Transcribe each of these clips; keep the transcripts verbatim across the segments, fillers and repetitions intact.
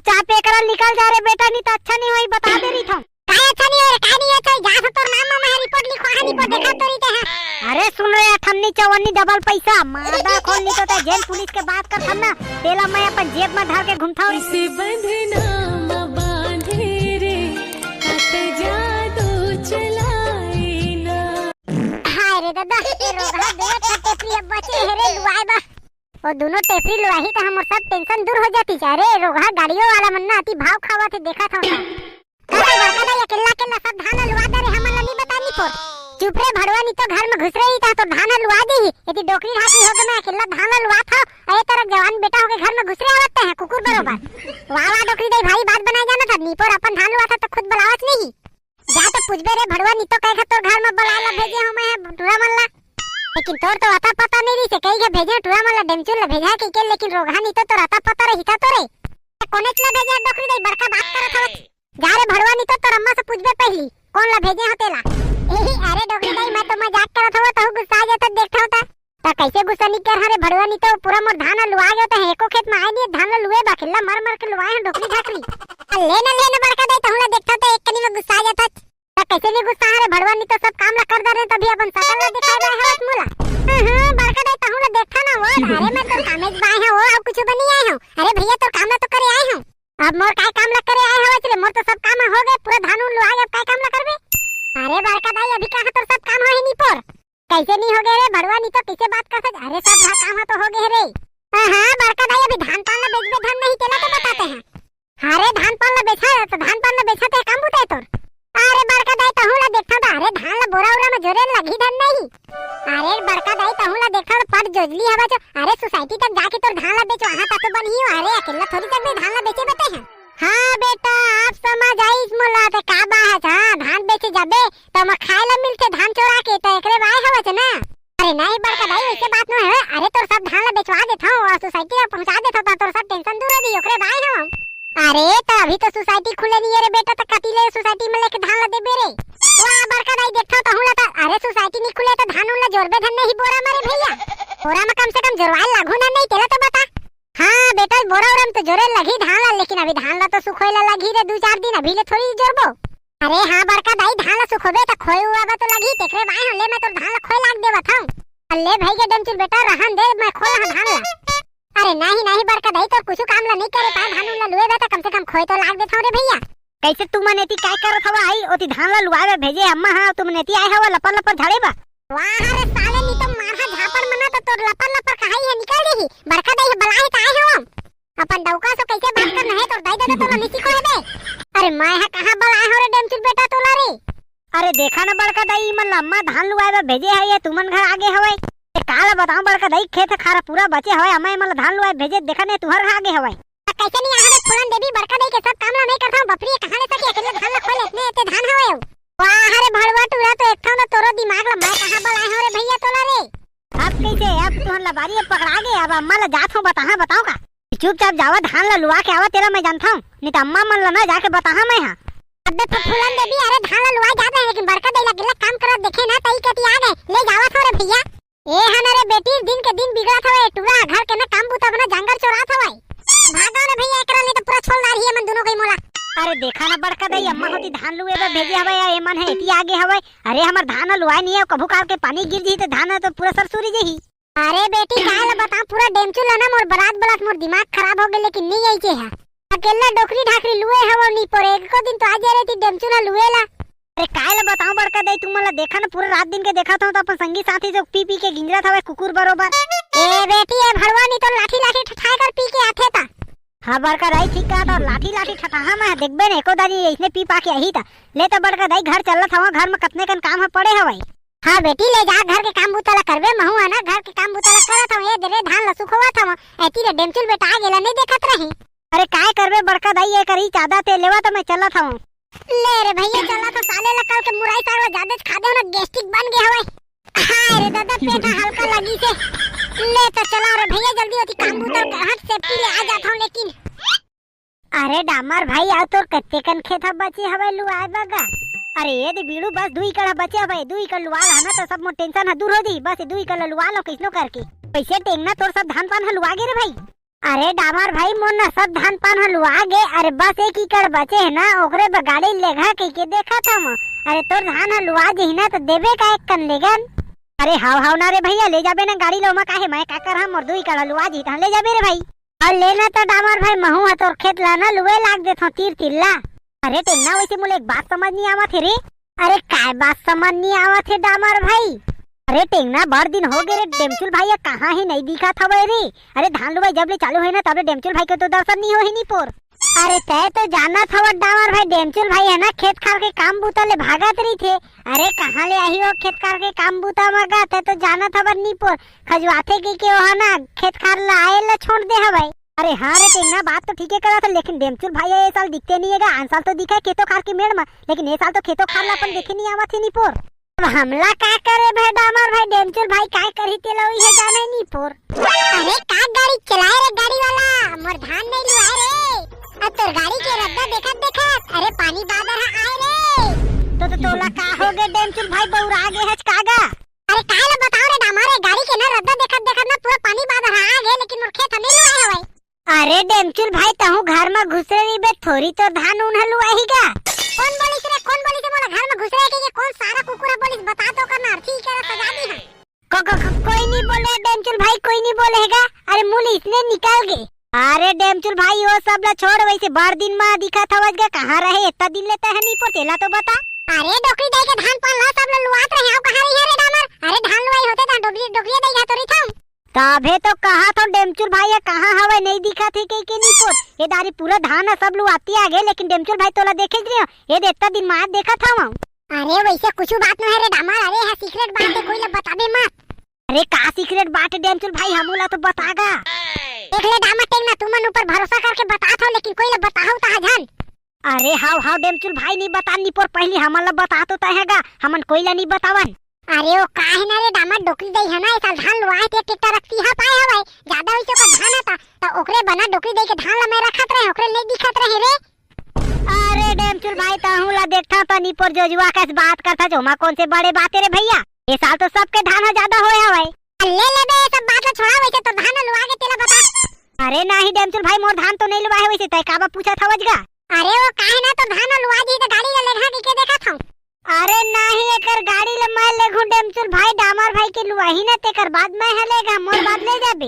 चाप एकरा निकल जा रे बेटा, नहीं तो अच्छा नहीं होई, बता दे रही था। काय अच्छा नहीं होई रे, काय नहीं अच्छा होई? जा से तोर नाम में मैं रिपोर्ट लिखवा है, रिपोर्ट देखा तो रही ते है। अरे सुन रे, अठन्नी चवन्नी डबल पैसा, मादा खोल नहीं तो ते जेन पुलिस के बात कर ना, तेला मैं अपन जेब में धर के घूमता हूँ। इसे बंधना म बांधे रे, कत जादू चलाए ना। हाय रे दादा, ये रोगहा दो ठो टेपरी अब बचे हे रे लुआए बा। वो दोनों टेपरी लुआही त हमर सब टेंशन दूर हो जाती। अरे रोगहा गाड़ियों वाला मन ना अति भाव खावा थे, देखा था। का रे बड़का दाई, अकेल्ला अकेल्ला सब धान लुआ दे रे, हमन ला नहीं बता निपोर। चुप रे भड़वा, नहीं तो घर में घुस रही था तो धान लुआ दे ही। यदि डोकरी ढाकी हो गए, मैं अकेल्ला धान लुआ था, अरे तेरा जवान बेटा होके घर में घुस रहे आवत है कुकुर बरोबर। वाह वाह डोकरी दाई, भारी बात बनाए जाना था, निपोर अपन धान लुआ था तो खुद बुलावत नहीं। जा तो पूछबे रे भड़वा, नहीं तो कहे तोर घर में बला ला भेजे हो मैं टूरा मन ला। लेकिन तोर तो अता पता नहीं रही से कही के भेजे टूरा मन ला, डेमचुन ला भेजा के, के लेकिन रोगहा नहीं तो तोर अता पता रही था तोरे। कोने चला भेजे डोकरी दाई, बड़का बात करत हवत। जा रे भड़वा, नहीं तो तोर अम्मा से पूछबे पहली कौन ला भेजे हो तेला। एही, अरे डोकरी दाई, मैं तो मजाक करत हवत, तहु गुस्सा आ जाता देखता होता। त कैसे गुस्सा नहीं कर हरे भड़वा, नहीं तो पूरा मोर धान लुआ गयो त एको खेत में आए नहीं, धान लुए बा अकेल्ला मर मर के लुआए हैं डोकरी ढाकरी। आ ले ना, ले ना बड़का दाई, तहु ला देखता त एक कनी में गुस्सा आ जाता। त कैसे नहीं गुस्सा हरे भड़वा, नहीं तो सब काम ला कर दे रहे, तभी अपन सकल ला दिखाई दे हवत मोला। हाँ, हाँ, बड़का दाई, तहु ला देखता ना वो, अरे मैं तोर कामेज बाय हूँ, वो अब कुछ बनी आए हूँ। अरे भैया, तोर काम ला तो करे आए हूँ। अब मोर काय काम ला करे आए हवत रे, मोर तो सब काम हो गए, पूरा धान उन लुआ गए, अब काय काम ला करबे? अरे बड़का दाई, अभी कहाँ तोर सब काम हो ही नहीं पोर। कैसे नहीं हो गए रे भड़वा, नहीं तो कैसे बात कर सक? अरे सब भा काम तो हो गए रे। हाँ, हाँ, बड़का दाई, अभी धान पान ला बेचबे धन नहीं, तेला तो बताते हैं। अरे धान पान ला बेचा है, तो धान पान ला बेचा ते काम बुता है तोर। अरे बड़का दाई, तहूँ ला देखता था, अरे धान ला बोरा उरा में जोरे लगी धन नहीं। अरे बड़का दाई, तहूँ ला देखता तो पट जोजली हवा जो, अरे सोसाइटी तक जाके तोर धान ला बेचो, वहाँ तक तो बन ही हो, अरे अकेला थोड़ी तक भी धान ला बेचे बते हैं। हाँ बेटा, आप समझ आईस मोला, ते का बात, हाँ, धान बेचे जाबे, त ओमा खाए ला मिलथे धान चोरा के, त एकरे बाय हवच ना। अरे नहीं बड़का दाई, वैसे बात नो है। अरे तोर सब धान ला बेचवा देथव अउ सोसाइटी ला पहुंचा देथव, त तोर सब टेंशन दूर हो जाही, ओकरे बाय हवं। अरे त अभी तो सोसाइटी खुले नहीं है रे बेटा, त कति ले सोसाइटी में लेके धान ला देबे रे? वाह बड़का दाई, देखथव तहूं ला त। अरे सोसाइटी नहीं खुले त धान उन ला जोरबे धन नहीं बोरा मारे भैया, बोरा में कम से कम जोरवाए लागू ना नहीं, तेला तो बता। हाँ बेटा, बोरा ओरा में तो जोरे लगही धान ला, लेकिन अभी धान ला तो सुखोए ला लगही रे, दू चार दिन, अभी ले थोड़ी जोरबो। अरे हाँ बड़का दाई, धान ला सुखोबे त खोए उआबा तो लगही, तेकरे बाय हो ले, मैं तोर धान ला खोए लाग देवत हूँ। अल्ले भाई के डेमचुल बेटा, रहन दे, मैं खोला हाँ धान ला। अरे नहीं नहीं बड़का दाई, तोर कुछ काम ला नहीं करे पाए, धान उन ला लुए बे त कम से कम खोए तो लाग देथव रे भैया। कैसे तुमन एती काय करत हवा? आई ओती धान ला लुआवे भेजे अम्मा हा, तुमन एती आए हवा लपर लपर झाड़े बा। वाह रे साले, नी तो मारहा झापड़ मना तो तोर लपर लपर कहाई है निकल देही। बड़का दाई है बलाही त आए हवं। अपन डौका सो कैसे बात करना है, तोर दाई ददा तोला नहीं सिखो है बे। अरे मैं हा कहाँ बलाए हो रे डेमचुल बेटा तोला रे। अरे देखा ना बड़का दाई, मन ला अम्मा धान लुआए बा भेजे है, ये तुमन घर आगे हवय। ए, काला बताऊं बड़का दाई, खेत खार पूरा बचे हवय, अम्मा मन ला धान लुआए भेजे, देखा ने तुहर घर आगे हवय। त कैसे नहीं आवे फूलन देवी, बड़का दाई के सब काम ला मैं करता हूँ। बपरी कहाँ ले सके, अकेले धान ला खोले, इतने इतने धान हवे। वाह रे भड़वा टूरा, तो एक ठो ना तोरो दिमाग ला मैं कहाँ बलाए हो रे भैया तोला रे। अब कैसे, अब तुहन ला बारी अब पकड़ा गे, अब अम्मा ला जात हूँ बताहा, बताओ का। चुपचाप जावा, धान ला लुआ के आवा, तेला मैं जानता हूँ, नहीं तो अम्मा मन ला ना जाके बताहा मैं हा। अबे फूलन देवी, अरे धान ला लुआ जात है, लेकिन बड़का दाई ला अकेला काम करत देखे ना, तई कती आ गए, ले जावा थो रे भैया। ए हन रे बेटी, दिन के दिन बिगड़त हवय, टूरा घर के ना काम बुता बना जांगर चोरात हवय। भागो रे भैया, एकरा ले तो पूरा छोल डार ही मन दोनों कई मोला। अरे देखा ना बड़का दाई, अम्मा होती धान लुए बर भेजे हवय, या एमन है एती आगे हवय। अरे हमर धान ह लुआए नहीं है, कभू काल के पानी गिर जही तो धान ह तो पूरा सरसुरी जही। अरे बेटी, काय ला बताऊं, पूरा डेमचुल है ना मोर बरात बरात मोर दिमाग खराब हो गए, लेकिन नहीं आई जे है। अकेला डोकरी ढाकरी लुए हवो नी परे, एको दिन तो आ जा रही थी डेमचुल लुए ला। अरे काय ला बताऊं बड़का दाई, तुमन ला देखा ना, पूरा रात दिन के देखा था तो अपन संगी साथी जो पी पी के गिंजरा था कुकुर बरोबर। ए बेटी, ए भड़वा नी तो लाठी लाठी ठठाए कर पी के आथे ता। हाँ बड़का दाई ठीक कहा था, लाठी लाठी ठठाहा मैं देखबे ने एको दानी इसने पी पा के आही ता। ले तो बड़का दाई घर चलत हवा, घर में कतने कन काम ह पड़े हवय। हाँ बेटी, ले जा घर के काम बूता ला करबे, महू है ना घर के काम बूता ला करत हूँ। ए दे रे धान ला सुखोवत हूँ, एती ले डेमचुल बेटा आ गेला, नहीं देखत रही। अरे काय करबे बड़का दाई, ये करी चादा ते लेवा तो मैं चलत हूँ। ले रे भैया चला तो साले ला कल के मुरई साग ला जादेच खा दे ना, गैस्ट्रिक बन गया हवे। हाय रे दादा पेट हल्का लगी से। ले तो चला रे भैया जल्दी होती काम बूता कर हट सेफ्टी ले आ जाता हूँ लेकिन। अरे डामर भाई, अउ तोर कत्ते कन खेत ह बचे हवय लुआए बर गा? अरे ये दे बीड़ू, बस दू एकड़ ह बचे हवय, दू एकड़ लुआ ला ना त सब मोर टेंशन ह दूर हो जाही। बस ये दू एकड़ ल लुआ लो कइसनो करके। कइसे टेंगना, तोर सब धान पान ह लुआ गे रे भाई। अरे डामर भाई, मोर न सब धान पान ह लुआ गे। अरे बस एक एकड़ बचे हे ना, ओकरे बर गाड़ी लेघा कहिके देखत हंव। अरे तोर धान ह लुआ जही ना, त देबे का एक कन लेगन? अरे हाव हाव ना रे भैया, ले जाबे ना गाड़ी ल, ओमा काहे, मैं का करहूं, मोर दू एकड़ ह लुआ जही, तहां ले जाबे रे भाई। अउ लेना त डामर भाई, महूं ह तोर खेत ला ना लुए लाग देथंव तीर तीर ला। अरे टेंगना, वइसे मोला एक बात समझ नइ आवत हे रे। अरे काय बात समझ नइ आवत हे डामर भाई? अरे टेंगना, बड़ दिन हो गे रे, डेमचुल भाई ह कहां हे, नइ दिखत हवय रे। अरे धान लुवई जब ले चालू होय ना, तब ले डेमचुल भाई के तो दर्शन नइ होहे निपोर। अरे तैं तो जानत हवस डामर भाई, डेमचुल भाई ह ना खेत खार के काम बूता ले भागत रहिथे। अरे कहां ले आही ओ खेत खार के काम बूता म गा, तैं तो जानत हवस निपोर। खजुवाथे कहिके ओहा ना खेत खार ला आए ला छोड़ दे हवय। अरे हां रे टेंगना, बात तो ठीके करत हस, लेकिन डेमचुल भाई ए साल दिखते नइ हे गा। आन साल तो दिखय खेतो खार के मेड़ म, लेकिन ए साल तो खेतो खार ला अपन देखे नइ आवत हे निपोर। अब हमला का करे भय डामर भाई, डेमचुल भाई काय करही तेला उही जाने निपोर। अरे का गाड़ी चलाए रे गाड़ी वाला, मोर धान नइ लुआए रे। अब तोर गाड़ी के रद्दा देखत देखत, अरे पानी बादर ह आए रे। तो, तो तोला का हो गे डेमचुल भाई, बउरा गे हच का गा? अरे काहे ल बतावं रे डामर, ए गाड़ी के ना रद्दा देखत देखत ना पूरा पानी बादर ह आ गे, लेकिन मोर खेत ह नइ लुआए हवय। अरे डेमचुल भाई, तहूं घर म घुसरे रहिबे, थोरी तोर धान उन ह लुआही गा। कोन बोलिस रे, कोन बोलिस रे मोला घर म घुसरे के, के कोन सारा कुकुर ह बोलिस, बता तो ओकर ना अर्थी के सजा दी हां। को, को, को, कोई नइ बोले डेमचुल भाई, कोई नइ बोले हे गा। अरे मुंह ले इसने निकल गे। अरे डेमचुल भाई, ओ सब ला छोड़, वइसे बड़ दिन म दिखत हवस गा, कहां रहे एतना दिन ले तैं ह निपोर, तेला तो बता। अरे डोकरी दाई के धान पान ला सब ला लुआत रहे, अउ कहां रहे रे डामर? अरे धान लुआई होते त डोकरी, डोकरी दाई के तो रहिथंव। तभे तो कहत हंव डेमचुल भाई ह कहां हवय, नइ दिखत हे कहिके निपोर। ए दारी पूरा धान ह सब लुआतिया गे, लेकिन डेमचुल भाई तोला देखेच नइ हंव। ए दे एतना दिन म आज देखत हवं। अरे वइसे कुछु बात नोहे रे डामर, अरे ए ह सीक्रेट बात हे, कोई ला बताबे मत। अरे का सीक्रेट बात हे डेमचुल भाई, हमू ला तो बता गा। देख ले डामर टेंगना, तुमन ऊपर भरोसा करके बतात हंव, लेकिन कोई ला बताहू तहां झन। अरे हाव हाव डेमचुल भाई, नइ बतान निपोर, पहिली हमन ला बता तो तैं ह गा, हमन कोई ला नइ बतावन। अरे ओ काहे ना रे डामर, डोकरी दाई ह ना ए साल धान लुआए ते ट्रैक्टर रखती ह पाए हवय, जादा वइसे ओकर धान आता, त ओकरे बना डोकरी दाई के धान ला मैं रखत रहे, ओकरे नइ दिखत रहे रे। अरे डेमचुल भाई, तहूं ला देखथंव त निपोर जोजुआ कस बात करथस, ओमा कोन से बड़े बात हे रे भइया, ए साल तो सबके धान ह जादा होए हवय। ले ले बे, ए सब बात ला छोड़ा, वइसे तोर धान ह लुआ गे तेला बता। अरे नाही डेमचुल भाई, मोर धान तो नइ लुआ हे, वइसे तैं काबर पूछत हवस गा? अरे ओ काहे ना, तोर धान ह लुआ जही त गाड़ी ला लेघा कहिके देखत हंव। अरे नाही, एकर गाड़ी ल मैं लेघूं डेमचुल भाई, डामर भाई के लुआही ना, तेकर बाद मैं ह लेघा, मोर बाद ले जाबे।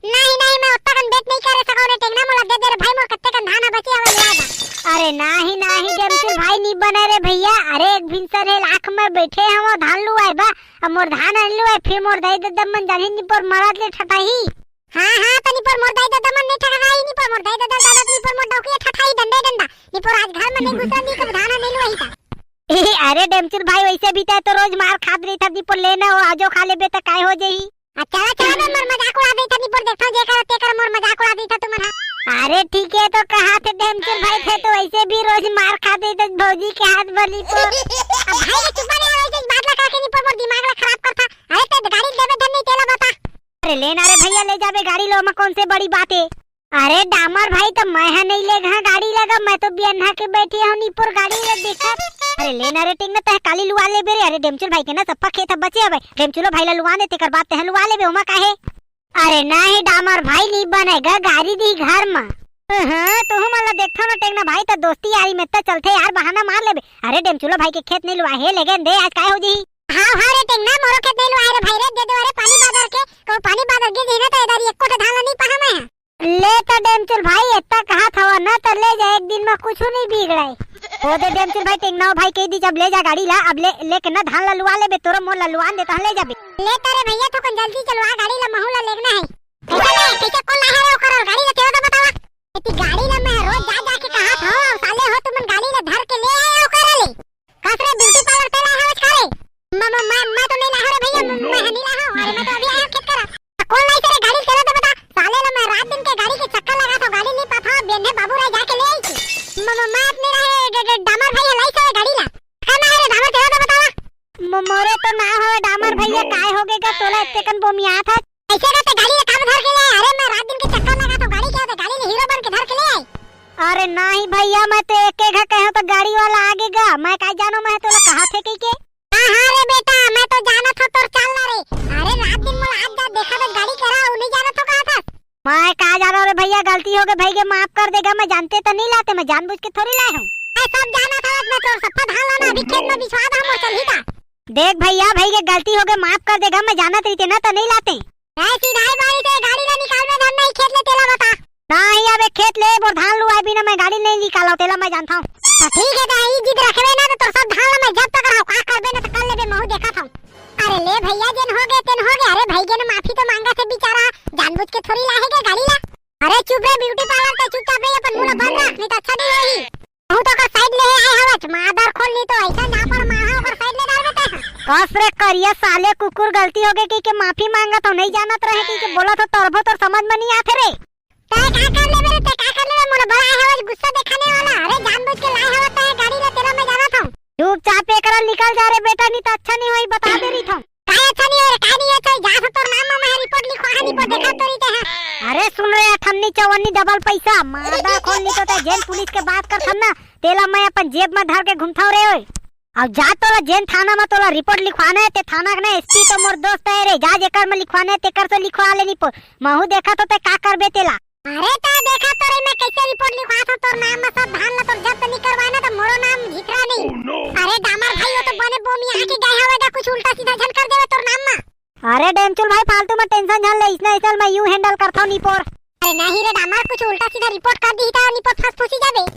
नाही नाही, मैं ओतका कन बेट नइ करे सकंव रे टेंगना, मोला दे दे रे भाई, मोर कत्ते कन धान ह बचे हवय, लुआ जा। अरे नाही नाही डेमचुल भाई, नइ बने रे भइया। अरे एक भिनसर हे लाख म बइठे हवंव धान लुआए बर, अब मोर धान ह नइ लुआए, फिर मोर दाई ददा मन जानही निपोर मरत ले ठठाही। हां हां, त निपोर मोर दाई ददा मन नइ ठठाही, निपोर मोर दाई ददा, ददा निपोर मोर डौकी ठठाही डंडे डंडा। निपोर आज घर म नइ घुसन दी, कब धान नइ लुआही त। ए, अरे डेमचुल भाई, वइसे भी तैं तो रोज मार खात रहिथस निपोर, ले ना ओ आजो खा लेबे त काय हो जही। आ, चला चला बे, मोर मजाक उड़ा देथस निपोर, देखथंव जे करत ते करत मोर मजाक उड़ा देथस तुमन ह। अरे ठीक हे तो कहत हे डेमचुल भाई, तैं तो वइसे भी रोज मार खात रहिथस भौजी के हाथ बर निपोर। अब भाई के चुपा नइ, वइसे बात ला करके निपोर मोर दिमाग ला खराब करथस। अरे तैं गाड़ी देबे धन नइ तेला बता। अरे ले ना रे भइया, ले जाबे गाड़ी ल, ओमा कोन से बड़ी बात हे। अरे डामर भाई, त मैं ह नइ लेघंव गाड़ी ल गा, मैं तो बियन्हा के बइठे हंव निपोर गाड़ी ल देखत। अरे ले ना रे टेंगना, तैं ह काली लुआ लेबे रे। अरे डेमचुल भाई के ना सप्पा खेत ह बचे हवय, डेमचुलो भाई ल लुआ दे, तेकर बाद तैं ह लुआ लेबे, ओमा का हे। अरे नाही डामर भाई, नइ बने गा, गारी दिही घर म। हां, तुहू मन ला देखथंव ना टेंगना भाई, त दोस्ती यारी म त चलथे यार, बहाना मार लेबे। अरे डेमचुलो भाई के खेत नइ लुआ हे, लेगन दे, आज काय हो जही। हां हां रे टेंगना, मोरो खेत नइ लुआ हे रे भाई रे, दे दे रे पानी बादर के, कहूं पानी बादर गिर जही ना त ए दारी एको ठो धान ला नइ पाहां मैं ह। ले त डेमचुल भाई, एतना कहत हवस ना त ले जा, एक दिन म कुछु नइ बिगड़य। ओ दे डेमचुल भाई, टेंगना भाई कहि दी जब ले जा गाड़ी ला, अब ले, लेके ना धान ला लुआ लेबे, तोरो मोर ला लुआ दे तहां ले जाबे। ले त रे भइया, थोकन जल्दी चलवा गाड़ी ला, महूं ला लेगना हे। कइसे ले, कइसे कोन लाय हे रे ओकर गाड़ी ला, तेला तो बतावा। एती गाड़ी ला मैं रोज जा जा के कहत हंव, अउ साले हो तुमन गाड़ी ला धर के ले आए ओकर ले। कस रे ब्यूटी पार्लर ते लाय हवस का रे? म-, म-, मैं, मैं तो नइ लाय हंव रे भइया, म-, मैं ह नइ लाय हंव। अरे मैं तो अभी आय हंव खेत करा। त कोन लाइस रे गाड़ी, तेला तो बता। साले ल मैं रात दिन के गाड़ी के चक्कर लगाथंव, गाड़ी नइ पाथंव, बेन्हे बाबू राय जाके ले आइस। म-, म-, मैं अपने रहे ड-, ड-, डामर भाई ह लाइस हे गाड़ी ला। का ना हे रे डामर, तेला तो बतावा। म-, मोरो तो ना हवय डामर भइया, काय होगे गा तोला एतेकन बोमियात हस? कइसे गा ते गाड़ी ला काबर धर के ले आय? अरे मैं रात दिन के चक्कर लगाथंव, गाड़ी के होथे, गाड़ी ला हीरो बन के धर के ले आय। अरे नाही भइया, मैं तो एके घा कहेंव त गाड़ी वाला आगे गा, मैं काय जानंव मैं ह तोला कहत हे कहिके। हां हां रे बेटा, मैं तो जानत हंव तोर चाल ला रे। अरे रात दिन मोला आत जात देखत हस गाड़ी करा, अउ नइ जानत हंव कहत हस। मैं का जानव रे भइया, गलती होगे भइगे, माफ कर देगा। मैं जानते त नइ लातेंव, मैं जानबूझ के थोड़ी लाए हंव। मैं सब जानत हंव, मैं तोर सफ्फा धान ला ना अभी खेत में बिछवा दे हंव, चलही का? देख भइया, भइगे गलती होगे, माफ कर देगा, मैं जानत रहितेंव ना त नइ लातेंव। ए सिधाई बारी से गाड़ी ला निकालबे धन नहीं खेत ले तेला बता। नहीं, अबे खेत ले मोर धान लुवाए बिना मैं गाड़ी नइ निकालंव, तेला मैं जानथंव। त ठीक हे, त ई जिद रखबे ना त तोर सब धान ला मैं जब्त करहूं, का करबे ना त कर लेबे, महूं देखत हंव। अरे ले भइया, जेन होगे तेन होगे। अरे भइगे न माफी तो मांगथे बिचारा, जानबूझ के थोड़ी लाए हे गा गाड़ी ला। अरे चुप रे ब्यूटी पार्लर, तैं चुपचाप रह, अपन मुंह ला बंद रख, नहीं त अच्छा नइ होही। महूं तो ओकर साइड ले आए हवच, मादर खोल, नहीं तो अइसन झापड़ मारहूं ओकर साइड ले डारबे तैं। कस रे करिया साले कुकुर, गलती होगे कहिके माफी मांगत हंव, नइ जानत रहेंव कहिके बोलत हंव, तोर भो तोर समझ में नइ आथे रे। तैं का कर लेबे रे, तैं का कर लेबे? मोला बड़ा हे आज गुस्सा देखाने वाला। अरे जानबूझ के लाए हवस तैं गाड़ी ला, तेला मैं जानत हंव। चुपचाप एकरा निकल जा रे बेटा, नहीं त अच्छा नइ होही, बता दे रहिथंव। काय अच्छा नइ होही रे, काय नइ अच्छा होही? जा तो तोर नाम म मैं रिपोर्ट लिखवा हंव, रिपोर्ट देखा तो रहिथे। अरे सुन रे अठन्नी चवन्नी डबल पैसा, मादर खोल, नहीं तो तैं जेन पुलिस के बात करथस ना, तेला मैं अपन जेब में धर के घूमथंव रे ओए। अब जा तोला जेन थाना म तोला रिपोर्ट लिखवाना हे, ते थाना के ना एसपी तो मोर दोस्त हे रे, जा जेकर में लिखवाना हे तेकर से लिखवा ले रिपोर्ट। महूं देखत हंव तैं का करबे तेला। अरे तैं देखत तो रह मैं कइसे रिपोर्ट लिखवाथंव तोर नाम म, सब धान ला तोर जब्त नइ करवाएंव ना त मोरो नाम झितरा नहीं। अरे डामर भाई, वो तो बने बोमिया के गए हवय गा, कुछ उल्टा सीधा झन कर देवय तोर नाम म। अरे डेमचुल भाई, फालतू में टेंशन झन ले, अइसना अइसन मैं यूं हैंडल करथंव निपोर। अरे नहीं रे डामर, कुछ उल्टा सीधा रिपोर्ट कर दिही त निपोर फंस फुसी जाबे।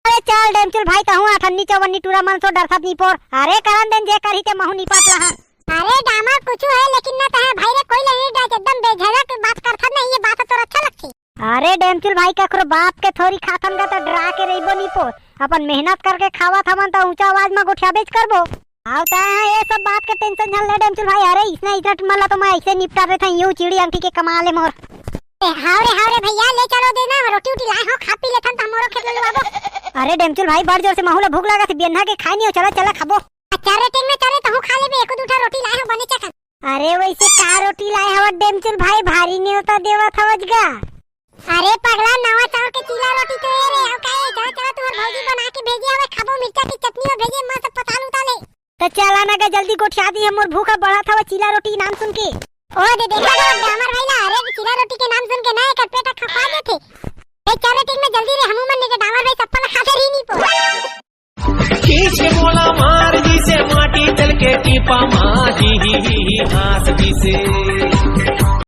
अरे चल डेमचुल भाई, तहूं अठन्नी चवन्नी टूरा मन सो डरथस निपोर। अरे करन दे न, जे करही ते महूं निपट लहंव। अरे डामर कुछु हे लेकिन ना तैं भाई रे, कोई ले नइ डरस, एकदम बेझिझक बात करथस ना, ये बात तोर अच्छा लगथे। अरे डेमचुल भाई, कखरो बाप के थोरी खाथन गा त डरा के रहिबो निपोर। अपन मेहनत करके खावत हवन त ऊंचा आवाज में गोठियाबेच करबो। अउ तैं ह ये सब बात के टेंशन झन ले डेमचुल भाई। अरे अइसना अइसना मन ला तो मैं अइसे निपटा देथंव, यूं चिड़ी अंगठी के कमाल हे मोर। ए, हाव रे, हाव रे भइया, ले चलो दे ना, रोटी उटी लाए हंव, खा पी लेथन त हमरो खेत ले लुवाबो। अरे डेमचुल भाई, बड़ जोर से महूं ला भूख लागत हे, बियन्ना के खाए नइ हंव, चला, चला खाबो। अच्छा रे, टेंग में चले, तहूं खा लेबे, एको दू ठा रोटी लाए हंव, बने चकन। अरे वइसे का रोटी लाए हवस डेमचुल भाई, भारी नेवता देवत हवस गा। अरे पगला, नवा चाउर के चीला रोटी तो ए रे, अउ का ए, चला, चला, तुम्हर भौजी बना के भेजे हवय, खाबो, मिर्चा के चटनी में भेजे, मस्त पताल उताल हे। त चला ना गा, जल्दी गोठिया दिही, मोर भूख ह बढ़त हवय, चीला रोटी नाम सुन के। ओ दे देखा तो डामर भाई ला, अरे चीला रोटी के नाम सुन के ना एकर पेट ह खपा देथे। ए चल रे, टेंग में जल्दी रे, हमू मन नहीं त डामर भाई सप्पा ला खा दे रही निपोर। खींच के मोला मार जइसे माटी तेल के टीपा मार ही, ही, ही, ही, हाथ जइसे।